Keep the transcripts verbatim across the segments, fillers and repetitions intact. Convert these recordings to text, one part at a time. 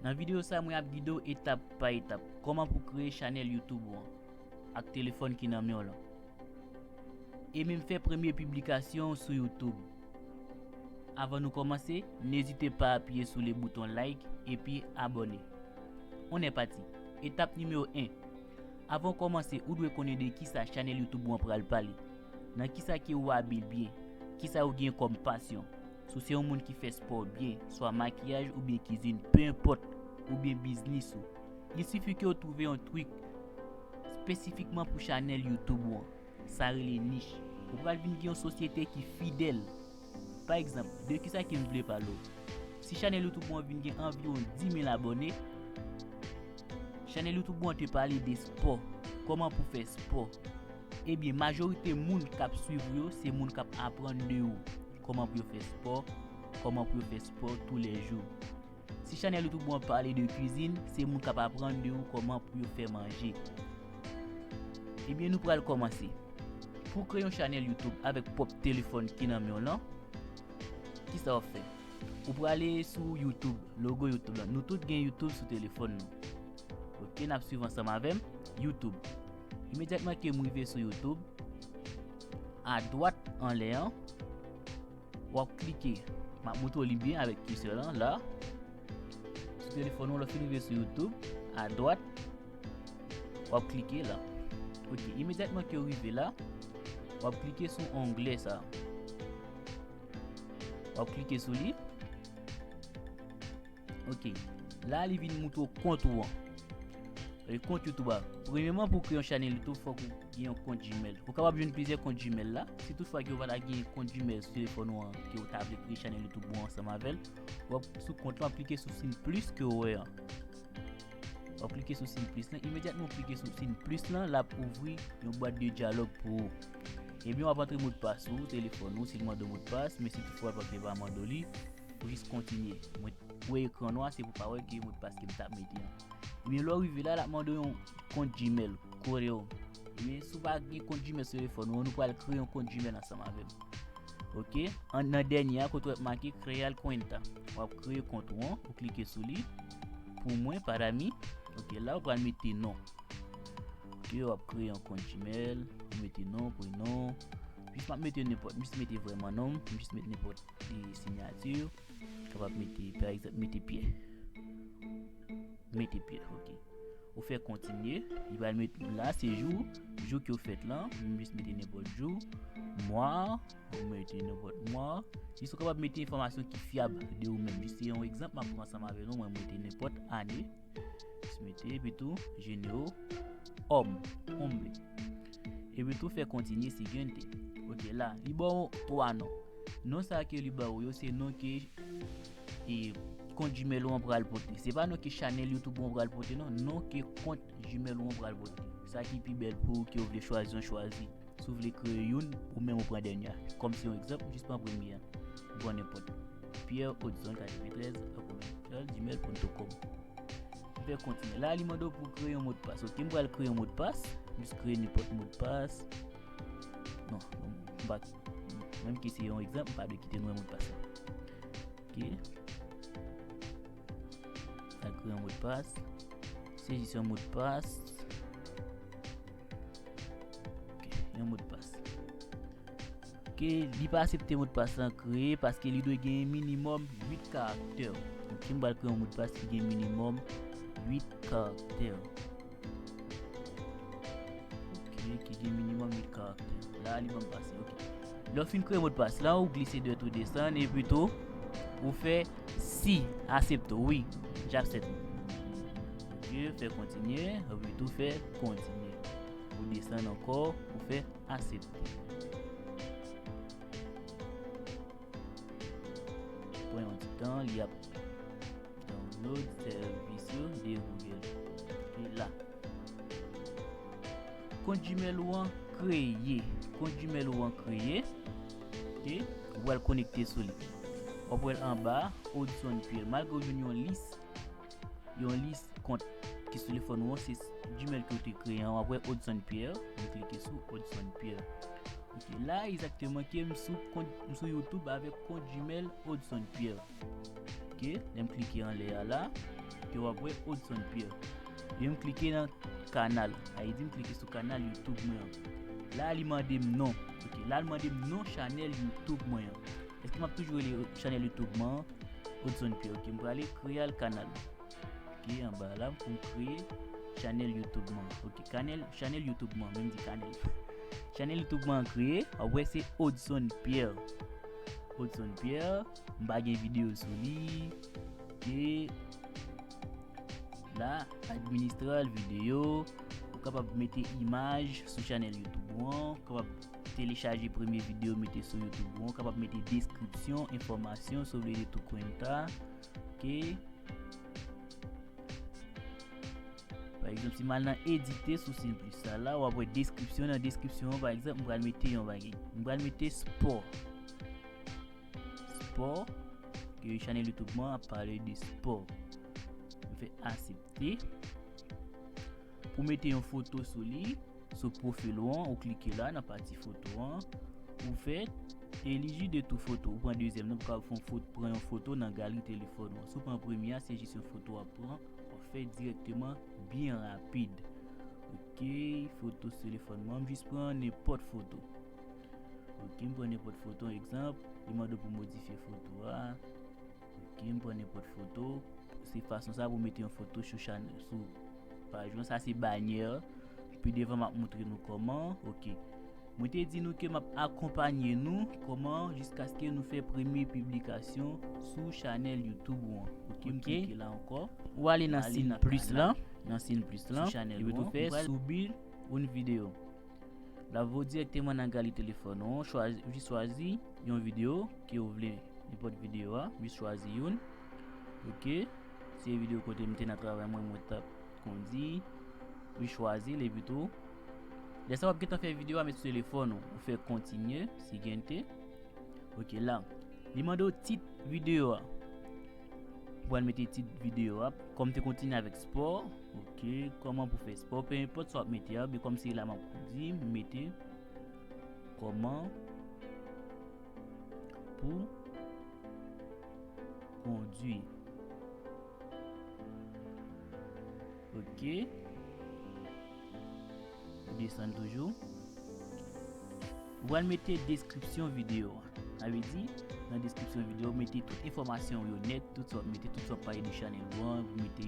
Nan videyo sa, mwen ap gide w etap pa etap kòman pou kreye chanèl YouTube ou an ak telefòn ki nan men w lan. E menm fè premye piblikasyon sou YouTube. Avan nou kòmanse, n'ezite pa apiye sou le bouton like epi abòne. On est parti. Etap nimewo en. Avan w kòmanse, ou dwe konnen de kisa chanèl YouTube ou an pral pale. Nan kisa ke ou abil byen, kisa ou gen kòm pasyon. Si w se yon moun ki fè spò byen, swa makiyaj oubyen kizin, pe enpòt, oubyen biznis ou. Il sifi ke w twouve yon trik espesifikman pou chanèl YouTube ou an. Sa rele nich. Ou pral vin gen yon sosyete ki fidèl. Pa egzanp, de kisa ke m vle pale w? Si chanèl YouTube ou an vin gen anviwon dis mil abòne, chanèl YouTube ou an te pale de spò, kòman pou fè spò. Ebyen, majorite moun k ap swiv ou yo, se moun k ap aprann de ou kòman pou yo fè spò, kòman pou yo fè spò toulèjou. Si chanèl YouTube ou an pale de kwizin, se moun k ap aprann de ou kòman pou yo fè manje. Ebyen, nou pral kòmanse. Pou w kreye yon chanèl YouTube avèk pwòp telefòn ki nan men w lan, kisa w ap fè? Ou prale sou YouTube, logo YouTube lan. Nou tout gen YouTube sou telefòn nou. Ok, n ap swiv ansanm avè m. YouTube. Imedyatman ke m rive sou YouTube, adwat anlè an, w ap klike. M ap montre w li byen avèk kisè lan la. Sou telefòn ou, lè w fin rive sou YouTube, adwat, w ap klike la. Ok, imedyatman ke w rive la, w ap klike sou onglè sa. W ap klike sou li. Ok. La, li vin montre w kont ou an. E kont YouTube a. Premyèman, pou w kreye yon chanèl YouTube, fòk ou gen yon kont Gmail. Ou kapab jwenn plizyè kont Gmail la. Si toutfwa ke w pa ta gen kont Gmail sou telefòn ou an, ke w ta vle kreye chanèl YouTube ou ansanm avè l, w ap sou kont lan, w ap klike sou siy plis ke w wè an. W ap klike sou siy plis lan. Imedyatman w klike sou siy plis lan, l ap ouvri yon bwat de dyalòg pou ou. Ebyen, w ap antre modpas ou, telefòn ou, si l mande w modpas, men si toutfwa l pa, li pa mande w li, ou jis kontinye. Mwen, ou wè ekran nwa, se pou pa wè ki modpas ke m t ap mete an. Ebyen, lè w rive la, l ap mande w yon kont Gmail, kore w. Ebyen, si w pa gen kont Gmail sou telefòn ou an, nou pral kreye yon kont Gmail ansanm avè m. Ok? An, nan dènye a, kote w wè make Crear Cuenta. W ap kreye kont ou an, ou klike sou li. Pou mwen, para mí. Ok, la, ou pral mete non. Ok, w ap kreye yon kont Gmail, ou mete non, prenon. Jis m ap mete nenpòt, m jis mete vrèman non m, m jis mete nenpòt e siyati. Kapab mete, pa egzanp, mete Pyè. Mete Pyè, ok. Ou fè kontinye, li pral mete la, se jou, jou ke w fèt lan, m jis mete nenpòt jou, mwa, ou mete nenpòt mwa. Jis ou kapab mete enfòmasyon ki fyab de ou menm. Jis se yon egzanp, m ap pran ansanm avè nou, mwen mete nenpòt ane. Jis mete, epi tou, género, homme, hombre. Epi tou, fè kontinye, siguiente. Ok, la, li ba w twa non. Non sa ke li ba ou yo, se non ke e, kont Gmail ou an pral pote. Se pa non ke chanèl YouTube ou an pral pote, non. Non ke kont Gmail ou an pral pote. Sa ki pi bèl pou ou, ke w vle chwazi, w chwazi. Si w vle kreye youn, ou menm ou pran dènye a. Kòm se yon egzanp, m jis pran premye a. Bon, nenpòt. Pierre Odson katreventrèz arobaz gmail pwen kòm. M fè kontinye. La, li mande w pou w kreye yon modpas. Ok, m pral kreye yon modpas. M jis kreye nenpòt modpas. Non, m pa, menm ke se yon egzanp, m pa vle kite nou wè modpas la. Ok. Sa kreye yon modpas. Se jis yon modpas. Ok, yon modpas. Ok, li pa aksepte modpas lan kreye paske li dwe gen minimòm uit karaktè. Ok, m pral kreye yon modpas ki gen minimòm uit karaktè. Ok, ki gen minimòm uit karaktè. La, li ban m pase, ok. Lè w fin kreye modpas la, ou glise dwèt ou desann, epi tou, ou fè si, aksepte, wi, j'accepte. Ok, fè kontinye, epi tou fè kontinye. Ou desann ankò, ou fè aksepte. Pran yon ti tan, li ap download sèvis yo de Google. E la. Kont Gmail ou an kreye. Kont Gmail ou an kreye. Ok. Ou pral konekte sou li. W ap wè l anba, Odson Pierre. Malgre w jwenn yon lis, yon lis kont ki sou telefòn ou an, se Gmail ke w te kreye an. W ap wè Odson Pierre. M klike sou Odson Pierre. Ok, la egzakteman ke m sou kont, m sou YouTube avèk kont Gmail Odson Pierre. Ok, lè m klike anlè a la. Ok, w ap wè Odson Pierre. Epi m klike nan kanal. Sa vle di m klike sou kanal YouTube mwen an. La, li mande m non. Ok, la, li mande m non chanèl YouTube mwen an. Èske m ap toujou rele chanèl YouTube mwen an Odson Pierre? Ok, m prale Create Canal. Ok, anba la, pou m kreye chanèl YouTube mwen. Ok, kanèl, chanèl YouTube mwen, menm di kanèl. Chanèl YouTube mwen an kreye, w ap wè se Odson Pierre. Odson Pierre, m pa gen videyo sou li. Ok. La, administral videyo, ou kapab mete imaj sou chanèl YouTube ou an, ou kapab telechaje premye videyo mete sou YouTube ou an, ou kapab mete deskripsyon, enfòmasyon, sobre tu cuenta. Ok. Pa egzanp, si m al nan edite sou Cine Plus la, la, w ap wè deskripsyon. Nan deskripsyon an, pa egzanp, m pral mete yon bagay. M pral mete spò. Spò, ke chanèl YouTube mwen ap pale de spò. M fè aksepte. Pou mete yon foto sou li, sou pwofil ou an, ou klike la nan pati foto an, ou fè eliji de tou foto, ou pran dezyèm nan pou ka fè yon foto, pran yon foto nan galri telefòn ou an. Si w pran premye a, se jis yon foto w ap pran, w ap fè dirèkteman byen rapid. Ok, foto sou telefòn mwen, m jis pran nenpòt foto. Ok, m pran nenpòt foto, egzanp, li mande w pou modifye foto a. Ok, m pran nenpòt foto. Se fason sa pou mete yon foto sou chanèl, sou paj ou an. Sa se banyè. Pi devan m ap montre nou kòman. Ok. Mwen te di nou ke m ap akonpanye nou kòman jiskaske nou fè premye piblikasyon sou chanèl YouTube ou an. Ok, m Ok. klike la ankò. Ou ale nan Cine Plus la, nan Cine Plus la, epi tou fè subir un video. L ap voye w dirèkteman nan galri telefòn ou, chwazi, jis chwazi yon videyo ke w vle, nenpòt videyo a, jis chwazi youn. Ok, se videyo kote m te nan travay mwen, mwen t ap kondi, jis chwazi l epi tou. Lè sa w ap gentan fè videyo a, met sou telefòn ou, ou fè kontinye, siguiente. Ok, la, li mande w tit videyo a. Ou pral mete tit videyo a. Kòm te kontinye avèk spò, ok, kòman pou fè spò, pe enpòt sa w ap mete a, men kòm se la m ap kondi, m mete kòman pou kondwi. Ok. Desann toujou. Ou pral mete deskripsyon videyo a. Sa vle di, nan deskripsyon videyo, mete tout enfòmasyon yo nèt, tout sa w ap mete, tout sa w ap pale de chanèl ou an, ou mete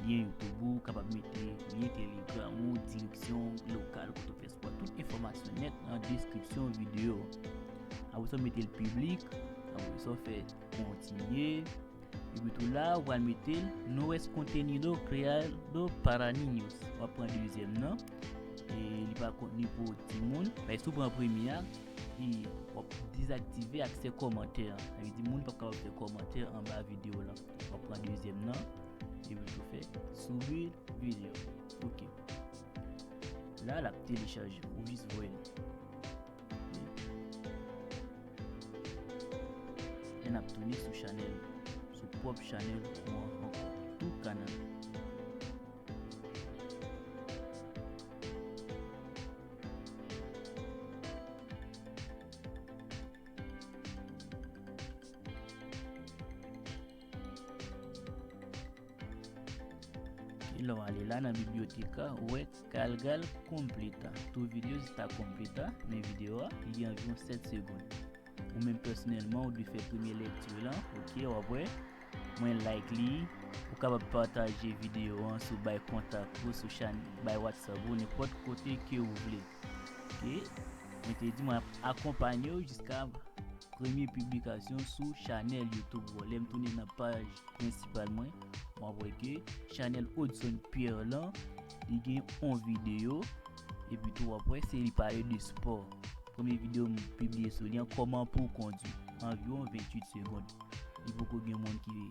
lyen YouTube ou, ou kapab mete lyen Telegram ou, direksyon lokal kote w fè spò, tout enfòmasyon nèt nan deskripsyon videyo. Apre sa, w mete l piblik, apre sa, w fè kontinye, epi tou la, ou pral mete l, no es contenido creado para niños. W ap pran dezyèm nan. E li pa kontni pou timoun. Men si w pran premye a, e w ap dezaktive aksè kòmantè a. Sa vle di moun p ap kapab fè kòmantè anba videyo la. W ap pran dezyèm nan. Epi tou fè subir video. Ok. La, l ap telechaje. Ou jis voye l. N ap tounen sou chanèl, sou pwòp chanèl ou an ankò. Tou kanal. E lè w ale la nan bibliyotèk la, ou wè cargar completa. Tu video está completa, men videyo a, li gen anviwon sèt segonn. Ou menm pèsonèlman, ou dwe fè premye lèkti lan, ok, w ap wè. Mwen like li, ou kapab pataje videyo an sou bay kontak ou, sou chan, bay WhatsApp ou, nenpòt kote ke ou vle. Ok, mwen te di mwen ap akonpanye w jiska premye piblikasyon sou chanèl YouTube ou. Lè m tounen nan paj prensipal mwen, w ap wè ke chanèl Odson Pierre lan, li gen yon videyo, epi tou w ap wè se li pale de spò. Premye videyo m pibliye sou li an, kòman pou w kondwi, anviwon venntuit segonn. Li poko gen moun ki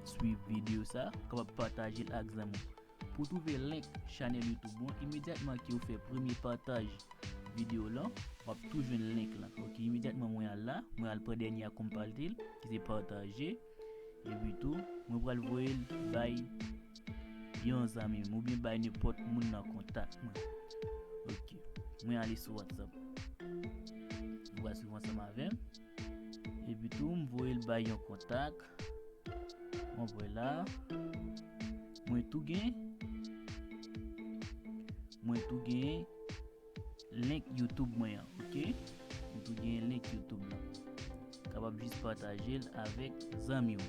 swiv videyo sa, ou kapab pataje l ak zanmi w. Pou w twouve link chanèl YouTube ou an, imedyatman ke w fè premye pataj videyo lan, w ap tou jwenn link lan. Ok, imedyatman mwen al la, mwen al pran dènye a kòm pale, ki se pataje. Epi tou, mwen pral voye l bay yon zanmi m oubyen bay nenpòt moun nan kontak mwen. Ok, mwen ale sou WhatsApp. Ou pral swiv ansanm avè m. Epi tou, m voye l bay yon kontak. Mwen voye la. Mwen tou gen, mwen tou gen link YouTube mwen an, ok? Mwen tou gen link YouTube lan. Kapab jis pataje l avèk zanmi w.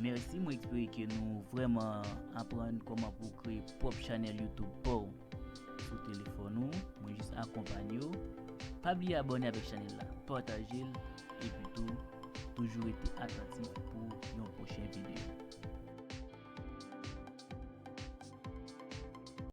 Mèsi, mwen espere ke nou vrèman aprann kòman pou kreye pwòp chanèl YouTube pa w sou telefòn ou. Mwen jis akonpanye w. Pa bliye abòne avèk chanèl la, pataje l, epi tou, toujou rete atantif pou yon pwochen videyo.